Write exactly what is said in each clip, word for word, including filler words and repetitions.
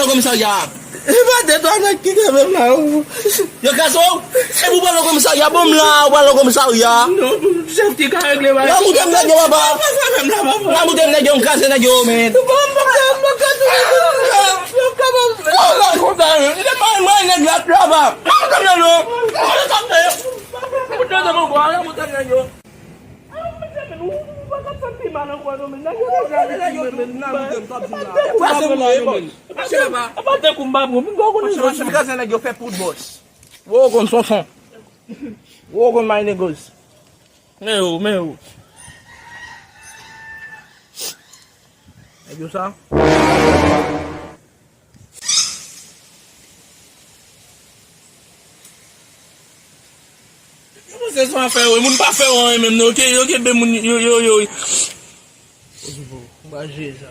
Komisarya. E pa de twa nèg ki kenbe m la, o. Yo kraze w? E pou pran nan komisarya, bon, m la, ou pran nan komisarya. Non, chèf ki ka regle bagay. Nan moute m nèg yo, papa. Nan moute m nèg yo, m kraze nèg yo, men. Bon, m pa ka, m pa ka tounen. Yo ka pa. Yo pa konsa, men. Se pa mwen nèg la, papa. Nan moute m nèg yo. Nan moute m nèg yo. Mache, papa. Apa tankou m pa bon, m pa konnen. Mache, mache, m kraze nèg yo fè poud bòs. Wo konn Sonson. Wo konn my niggas. Men yo, men yo. Nèg yo sa. Yo panse se yon afè yo, moun pa fè yo anyen menm, non, yo ke, yo kenbe moun, yo, yo, yo. Mwen pa jwe sa.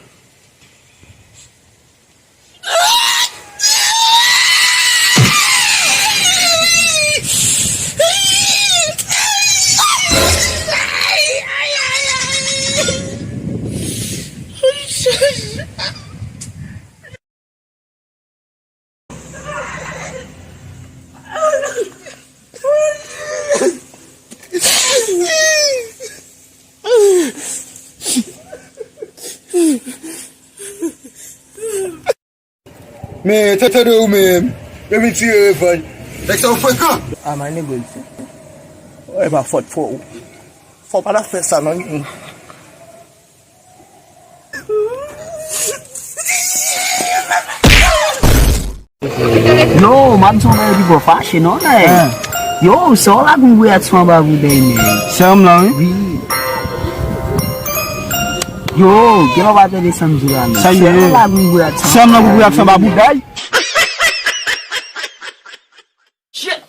Men, tande ou menm. Yo vin tire revanj. Nèg sa yo frekan. Ah, my nigga. E pa fòt fò ou. Fò w pa ta fè sa, non. Non, m ap di w yon bagay, pipo fache, non, nèg. Yo, sè w la gon reyaksyon anba boudèy, men. Sè m lan, wi. Wi. Yo, gen lè w pa tande sa m di la, men. Sa ye? Sè w la gon reyaksyon. Sè m lan gon reyaksyon anba boudèy. Shit!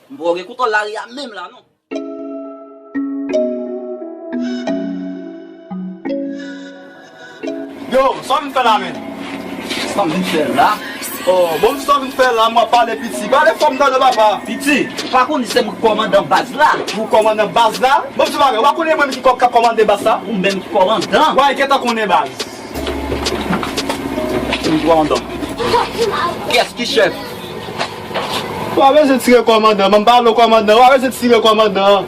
M poko gen kontwòl lari a menm la, non. Yo, sa w vin fè la, menm? Sa m vin fè la? Oh, bon, sa w vin fè la, m ap pale piti. Pale fò m tande, papa. Piti, ou pa konn se mwen kòmandan baz la? Ou kòmandan baz la? Bon, ti bagay, ou pa konnen mwen ki kò-, k ap kòmande baz la? Ou menm ki kòmandan. Wè, gentan konnen baz. Ou kòmandan. Kiyès ki chèf? Ou pa bezwen tire kòmandan, m ap pale kòmandan, ou pa bezwen tire kòmandan.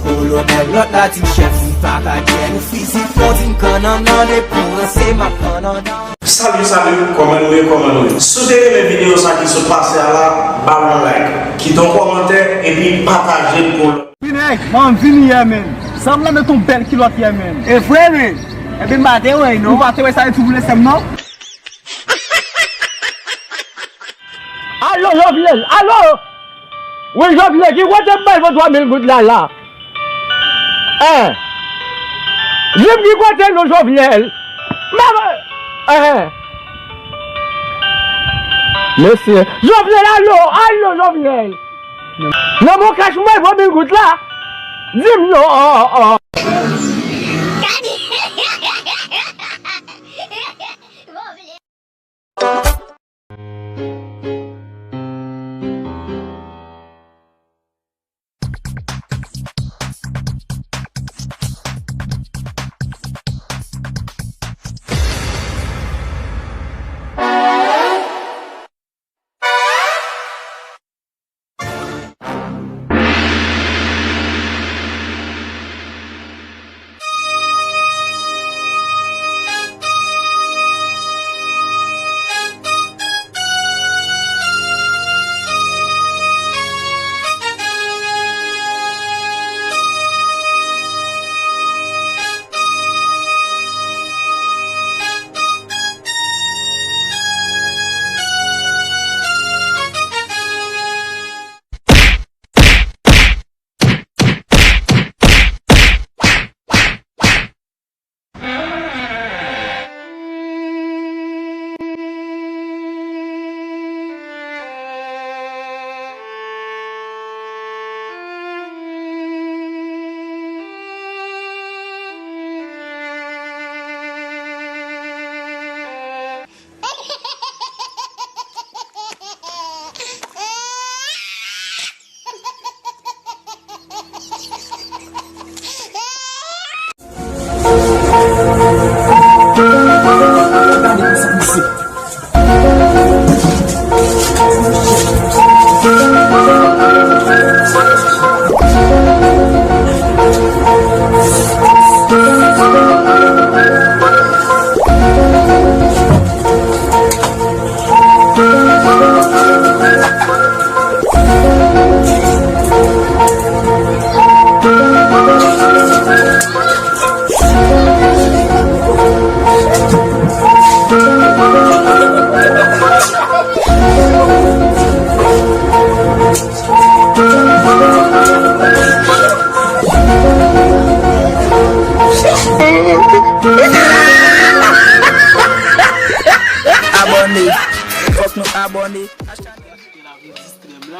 Kolonèl, lòt la di chèf, li pa ka djèl, ou fizi fon, di m kannannan, depi w ranse, m ap kannannan. Salut, salut, kòman nou ye, kòman nou ye? Si w te renmen videyo sa ki sot pase a la, ba l yon like, kite yon kòmantè, epi pataje l pou lòt. Wi, nèg, mwen vini yè, menm. Sa m la met yon bèl kilòt yè, menm. E vre, menm? Ebyen, m pa te wè, non. Ou pa te wè sa, e tou boule sè m, non? Alo, Jovenel, alo! Wi, Jovenel, ki kote m bay vo twa mil goud la, la? Hein? Di m ki kote nou, Jovenel? Mama! Hein? Mesye, Jovenel, alo, alo, Jovenel! Nan mon kach m bay vo mil goud la? Di m non!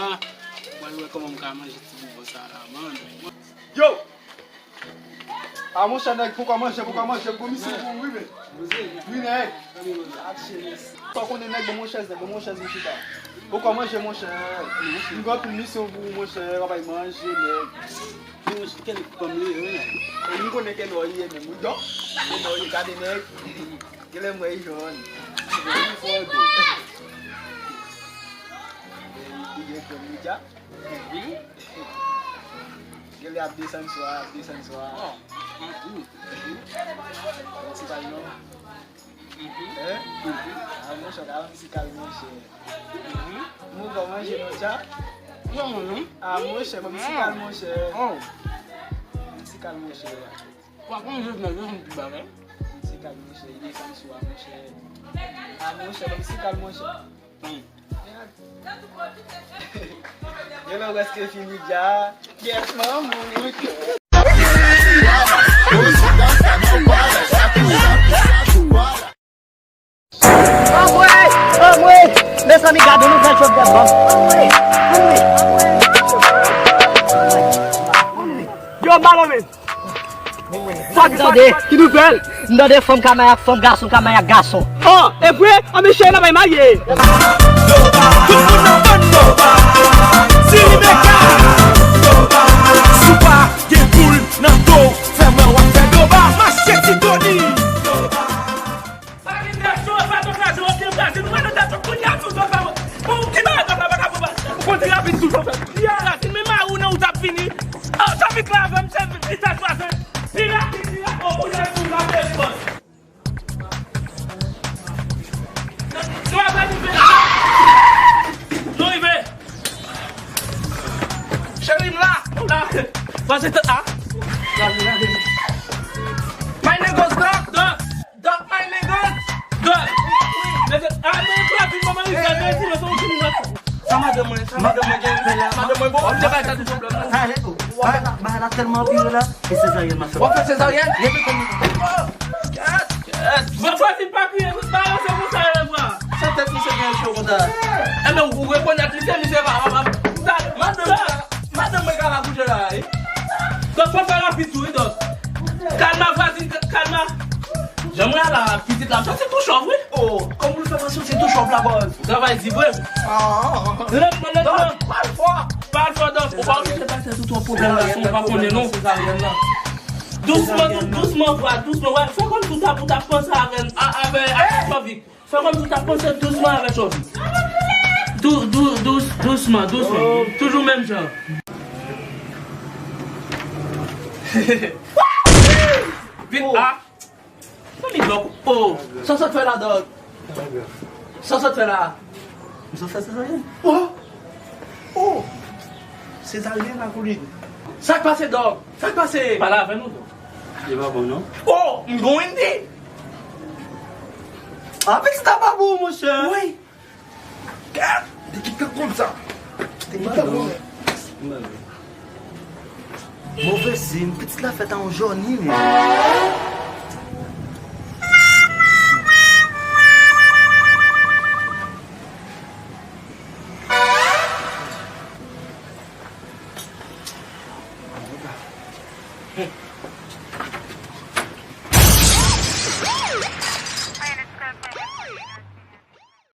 Mwen wè kòman m ka manje ti bonbon sa la, man. Yo! A monchè nèg, poko manje, poko manje, m gon misyon pou ou wi, men. Wi, nèg. Sa w konnen nèg, ban mwen chèz, nèg, ban mwen chèz, m chita. Poko manje, monchè. M gen anpil misyon pou ou, monchè, w ap bay manje, nèg. Kèl fanm li ye, wi, nèg. M konnen kèl ou ye, menm, wi, donk. Kèl ou ye, gade, nèg. Genlè m wè li jòn. Li fò dou. Li gen kòm li dja. Genlè ap desann swa, ap desann swa. Bon, ti pal non. Hein? Ah, monchè, ka yon ti kal, monchè. Mou kò manje, non, tcha? Non, non. Ah, monchè, ban m ti kal, monchè. Ban m ti kal, monchè. Ou pa konn jodi a, jodi a, ti bagay. Ti kal, monchè, li desann sou a, monchè. Ah, monchè, ban m ti kal, monchè. Genlè w prèske fini dja. Yes, man, mwen. Anmwey! Anmwey! Mezanmi, gade yon nouvèl jòb de bank. Anmwey! Anmwey! Yo, m pa lonmen. Sa ki tande? Ki nouvèl? M tande fanm ka may ak fanm, gason ka may ak gason. Oh, e vre? An, mesye, n ap marye. Tout moun nan bann Nova. Si Rebecca. Si w pa gen boul nan do w, fè mwen w ap fè Nova. Mache ti Tony. Pa gen tèt cho, pa gen tèt cho, ok, Brazil, nou pa nan tèt cho, kounye a tou, Zòfè, bon, ki bagay Zòfè pa ka pran, ou kondi rapid tou, Zòfè. Brazil, men mari w nan wout ap vini. Oh, trafik la avè m, se vitès kwaze. Pi rapid, pi rapid, oh, kounye a tou, la fè espòs. Nou ap rive. Nou rive. Cheri m la, m la. Pase tèt la. My niggas, Doc. Doc. Doc, my niggas. Doc. Mete, ah, men, Brazil, manman, li fè, men, ti, men, se yon ti moun. Sa madanm mwen, sa madanm mwen gen, men la, madanm mwen, bon, ou te bay sa tout pwoblèm nan. Sa ale tou. Bagay la, bagay la tèlman anpire la, e sezaryèn m ap fè. W ap fè sezaryèn? Repete m. Yes, yes. Bon, Brazil pa kriye, tout bagay se konsa, e vwa. Sa tèt misye gen cho konsa. E men, ou rekonèt misye, misye pa, pa, pa. Madanm, madanm mwen ka la kouje la, e. Donk, fò fè rapid tou, wi, donk. Kalma, Brazil, kalma. Jan mwen la, pitit la, m santi tou chòf, wi. Oh, kòman w fè pa santi tou chòf la, bòs? Ou travay di vre. Ah. Lèt mwen, lèt mwen. Pal fò. Pal fò, donk. Ou pa oblije pase tout yon pwoblèm la, si w pa konnen, non. Dousman, dousman, vwa, dousman, vwa. Fè kòmsi w t ap, w t ap panse avè, a, avè, avè Chovik. Fè kòmsi w t ap panse dousman avè Chovik. Dou, dou, dous, dousman, dousman. Toujou menm jan. Vin, a. Mami, Dòk, oh, sa w sot fè la, Dòk? Sa w sot fè la? M sot fè sezaryèn. Oh! Oh! Sezaryèn la, koulye. Sa k pase, Dòk? Sa k pase? Pale avè nou, Dòk. Li pa bon, non? Oh! M gon Wendy! Ah, pitit la pa bon, monchè. Wi. Gad! Pitit la konsa. Pitit la konsa. Move siy, pitit la fèt a yon jòni, men.